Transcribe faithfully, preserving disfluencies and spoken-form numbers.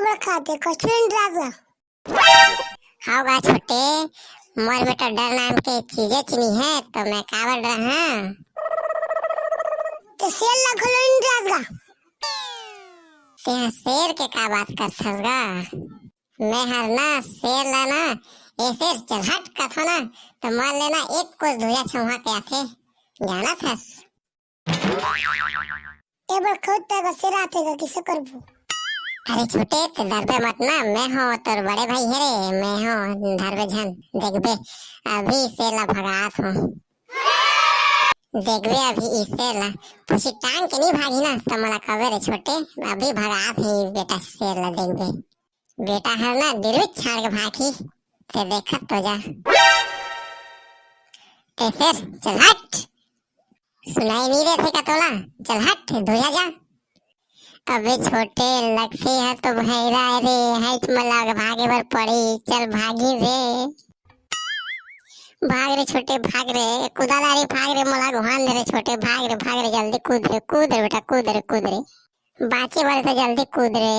मोर खाते कछुइन राजा। हाव गा छोटे, मोर में तो डर नाम के चीजेच नी है, तो मैं काबर डरहूं? ते शेर ला घलो नी डरस गा। तें शेर के का बात करथस गा? मैं हर ना शेर ला ना, ए शेर चल हट कथों ना, तो मोर ले ना एक कोस धुरिहा छौंहा के आथे, जानत हस? ए बर खुद तक शेर आथे गा, किसे करबो? अरे छोटे, ते डरबे मत ना, मैं हों तोर बड़े भाई हे रे, मैं हों, डरबे झन, देखबे, अभी शेर ला भगात हों। देखबे अभी ई शेर ला, पूछी टांग के नी भागी ना, त मोला कबे रे छोटे, अभी भगात हे बेटा शेर ला, देखबे। बेटा हर ना डिरविच छाड़ के भागी, ते देखत तो जा। ए शेर, चल हट। सुनाई नी देथे का तोला? चल हट, धुरिहा जा। अबे छोटे, लगथे ह तो भैरा रे, हाइच मोला भागे बर पड़ी। चल भागी रे। भाग रे छोटे, भाग रे। कुदाला रे, भाग रे, मोला घुमान दे रे छोटे, भाग रे, भाग रे, जल्दी कूद रे, कूद रे बेटा, कूद रे, कूद रे। बांचे बर तो जल्दी कूद रे।